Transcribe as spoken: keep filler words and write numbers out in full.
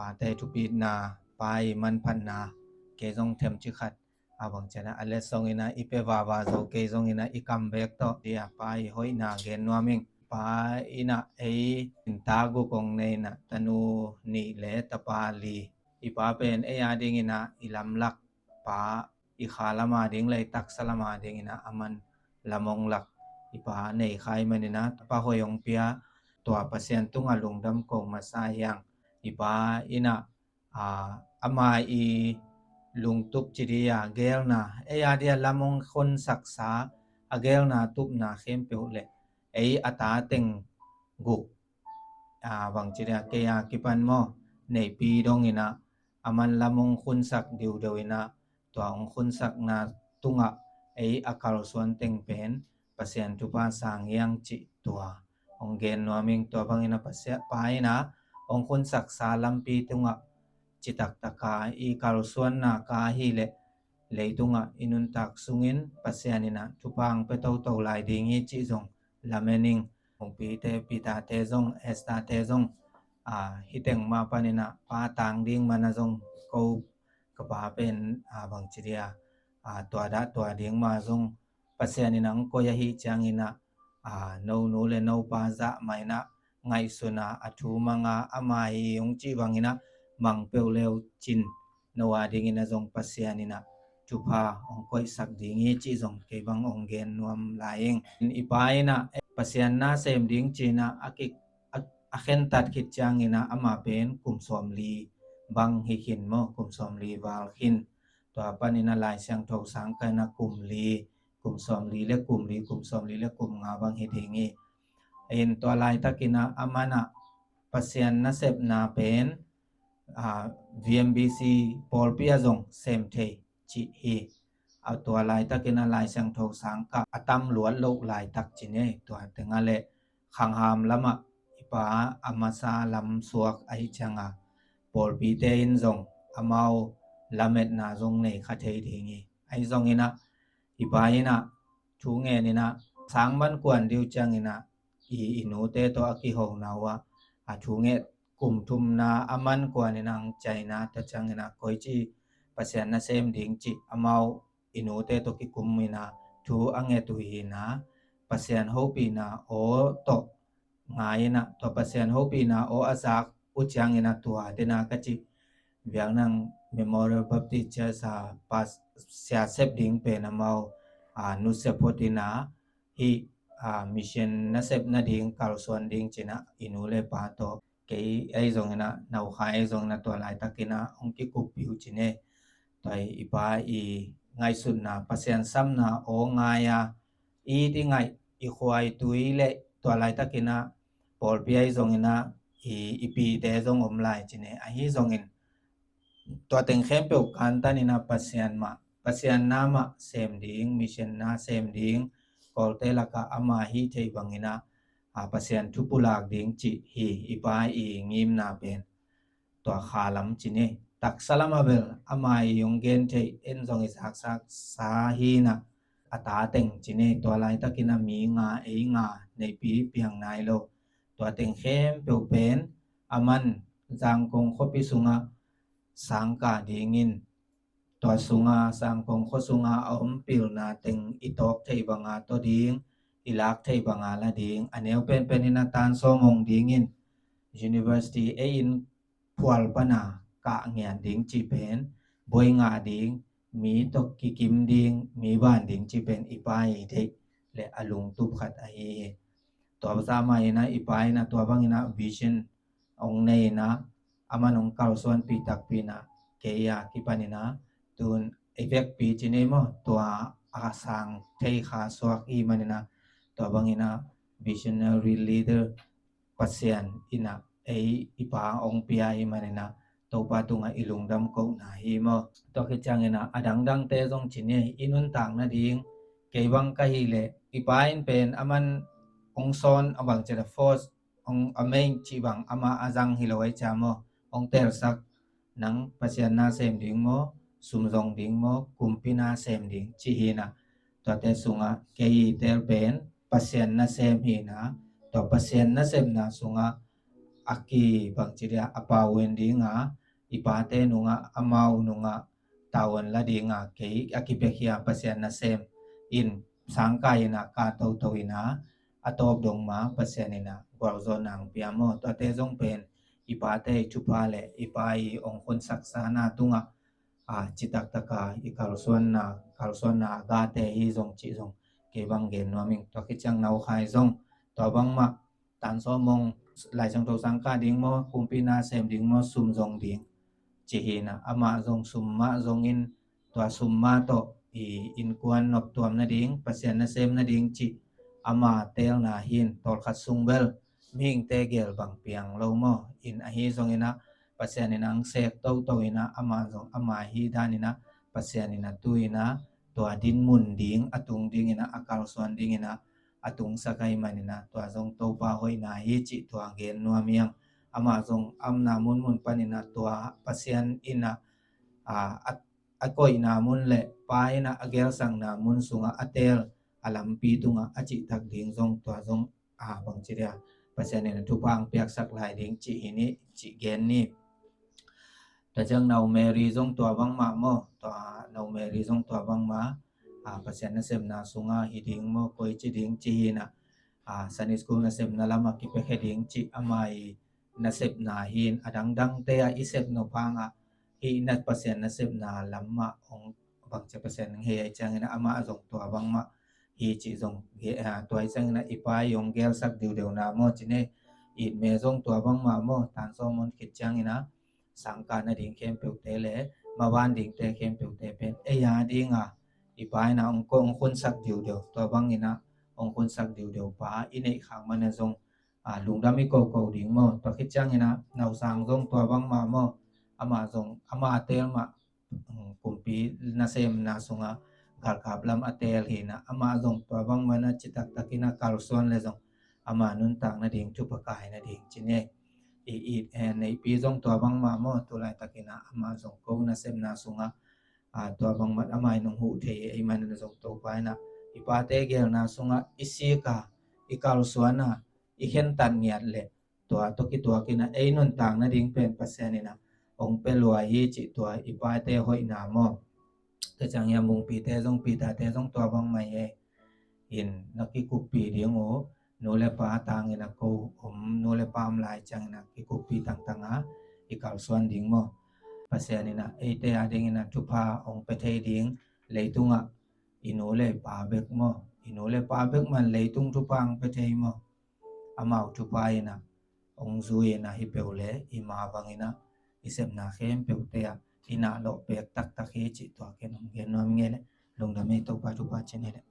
Ate thupitna, Pa i manphatna, kei zong themci khat a bang ciang a let song ina i pe vava zo, kei zong ina i kam bek tawh dia Pa i hoihna gen nuam ing. Pa ina ei innta guk ong nei ina, tanu nih le tapa li. I pa pen ei a ding ina i lamlak pa, i kha lama ding le i taksa lama ding ina a man lam ong lak i pa nei kha i man ina, pa hoih ong pia, tua Pasian tunga lungdam ko masa hiang. I pa ina, a, ama i lungtup ci dia gelna, ei a dia lam ong khonsaksa a gelna tupna khempeuh le ei a ta teng guk, a, bang ci dia kei a kipan maw, neipi dong ina a man lam ong khonsak diudeu ina, tua ong khonsakna tungah ei a kalsuan teng pen Pasian thupha sang hiang cih tua ong gen nuam ing. Tua bang ina Pasian, Pa ina ong khonsaksa lampi tungah citak taka i kalsuanna ka hi le leitungah i nuntak sungin Pasian ina thupha ong pe toto lai ding hi cih zong lamen ing. Hong pite, pitate zong, estate zong, a, hiteng ma pan ina pa tang ding mana zong ko ka pa pen, a, bang ci dia, a, tua dah tua ding ma zong Pasian ina ong koih ahi ciang ina, a, no nu le no pa zah ma ina ngaihsuna a thu manga ama hi ong ci bang ina mang peuh leu cin no a ding ina zong Pasian ina thupha ong koihsak ding hi cih zong kei bang ong gen nuam lai ing. I pa ina Pasian na sem ding ci ina a kik a, a khentat khit ciang ina ama pen kum sawmli bang hi khin maw, kum sawmli val khin. Tua pan ina Lai Siangtho sang ka ina kum li, kum sawmli le kum li, kum sawmli le kum nga bang hi ding hi. In tua laitak ina a man a Pasian nasepna pen, a, V M B C pawlpi a zong sem thei cih hi. A tua laitak ina Lai Siangtho sang ka a tam luat loh laitak ci ne, tua teng a le khangham lamah i pa a masa lam suak ahi ciang a pawlpite in zong amau lametna zong nei kha thei ding hi. Ahi zong ina i pa ina thu ngen ina sang man kuan diu ciang ina i, i nute tawh a kihona uh a, a thu nget kum thumna a man kuan ina ang ciang ina tua ciang ina koici Pasian nasem ding cih amau i nute tawh kikum ina thu a nget uh hi ina, Pasian hopihna aw tawh ngai ina, tua Pasian hopihna aw a zak uh ciang ina tua dena ka cih Vietnam Memorial Baptist Church a Pasian sep ding pen amau, a, nusep hot ina hi, a, mission nasep nading kalsuan ding ci ina i nu le pa tawh kei ei zong ina, nau kha ei zong ina tua laitak ina ong kikup piu ci ne. Tua i pa i ngaihsutna Pasian samna aw ngai a i ti ngaih i khuai tui le tua laitak ina pawlpi ei zong ina i, i pite zong om lai ci ne. Ahi zongin tua teng khempeuh kantan ina Pasian mah, Pasian na mah sem ding, mission na sem ding, Kawlte lakah ama hi thei bang ina, a, Pasian thupulak ding cih hi i pa i ngimna pen. Tua kha lam ci ne, taksa lam a bel ama i ong gen thei, en zong i saksak sa hi ina a ta teng ci ne, tua laitak ina mi nga, ei nga neipi piang nai lo. Tua teng khempeuh pen a man Zangkong khuapi sunga sangka dingin, tua sunga Zangkong khua sunga a om pilna teng i tawk thei banga tawh ding, i lak thei banga la ding, a neu penpen ina tan sawm ong dingin university ei in phual pana kah ngian ding ci pen, boi ngah ding, mi tawh kikim ding, mi ban ding ci pen i pa i deih le a lungtup khat ahi hi. Tua basa ma ina i pa ina tua bang ina vision ong nei ina, a man ong kalsuanpi takpi ina kei a kipan ina tun i vekpi ci nei maw, tua a sang thei kha suak i man ina tua bang ina visionary leader Pasian ina ei i pa ong pia i man ina Topa tunga i lungdam kohna hi maw. Tua khit ciang ina a dangdangte zong ci ni, i nuntak nading kei bang ka hi le i pa in pen a man ong sawn a bang ci le force ong a mei ci bang ama a zang hi lo ai cia maw, ong telsak nang Pasian na sem ding maw, sum zong ding maw, kumpi na sem ding ci hi ina. Tuate sunga kei i tel pen Pasian na sem hi ina, tua Pasian na semna sunga a ki bangci dia a pau in dinga, i pate nungah, amau nungah tavuan la dinga kei a kipiakhia Pasian nasem in sangkai ina ka toto ina a tawp dong ma Pasian ina gualzawhna hong pia maw. Tuate zong pen i pate i thupha le i pa i hong khunsak sana tungah a citaktaka i kalsuanna, kalsuanna a gate hi zong cih zong kei bang gen nuam ing. Tua khit ciang naukhai zong tua bangmah tansawm hong laisiangtho sangkah ding maw, kumpi nasem ding maw, sum zong ding ci hi ina, amah zong sum mah zongin tua sum mah tawh i innkuan noptuam nading, Pasian nasem nading cih ama teelna hi in, tawlkhat sung bel mihingte gel bang piang lo maw. In ahi zongina Pasian ina hong sek toto ina amah zong ama hi dan ina Pasian ina tu ina tua dinmun ding a tung ding ina a kalsuan ding ina a tungsak ahih man ina tua zong Topa hoihna hi cih tua gen nuam ing. Amah zong a omna munmun pan ina tua Pasian ina a, a, a koihna mun le pa ina a gelsakna mun sungah a teel a lampi tungah a cihtak ding zong tua zong a bangci dia Pasian ina thupha hong piaksak lai ding cih hi ni, cih gen ni. Tua ciang nau Mary zong tua bangmah maw, tua nau Mary zong tua bangmah a Pasian nasepna sungah hi ding maw, koici ding ci hi ina a Sunday school nasepna lamah kipiakhia ding cih ama i nasepna hi in, a dangdangte a i sep nop hangah hih na Pasian nasepna lamah hong bangci Pasian hong hei ahih ciangin amah zong tua bangmah hi cih zong ge-, a, tua ahih ciangin i pa i hong gelsak diudeu na maw ci ne. It me zong tua bangmah maw, tansawm hong khit ciangin sangkah nading khempeuhte le maban dingte khempeuhte pen ei a dinga i pa ina hong ko-, hong khunsak diudeu, tua bangin hong khunsak diudeu pa i neih khak mana zong a, lungdam i koko ding maw. Tua khit ciangin nausang zong tua bangmah maw, amah zong ama teel mah, mm, kumpi nasemna sungah galkap lam a teel hi ina amah zong tua bangmah na citaktakin a kalsuan le zong ama nuntak nading thupha kai nading ci ne. I, i, eh, Neipi zong tua bangmah maw, tu laitakin amah zong ko nasemna sungah a, tua bangmah amah in hong huh thei ahih man zong Topa ina i pate gelna sungah i sika, i kalsuana, i khentat ngiat le tua tawh kituak ina ei nuntak nading pen Pasian ina hong pia lua hi cih tua i pate hoihna maw. Tua ciang hia Mungpite zong, Pitate zong tua bangmah hi. In na kikuppi ding uh, nu le pa tangin a ko om, nu le pa om lai ciangin a kikuppi tangtang a i kalsuan ding maw. Pasian ina eite a dingin a thupha hong pia thei ding, leitungah i nu le i pa bek maw, i nu le pa bek man leitung thupha hong pia thei maw. Amau thupha ina hong zui ina hi peuh le i ma bangin a i sepna khempeuhte ah i na lawh pek taktak hi cih tua ken hong gen nuam ing e le. Lungdam e, Topa thupha ci ni le.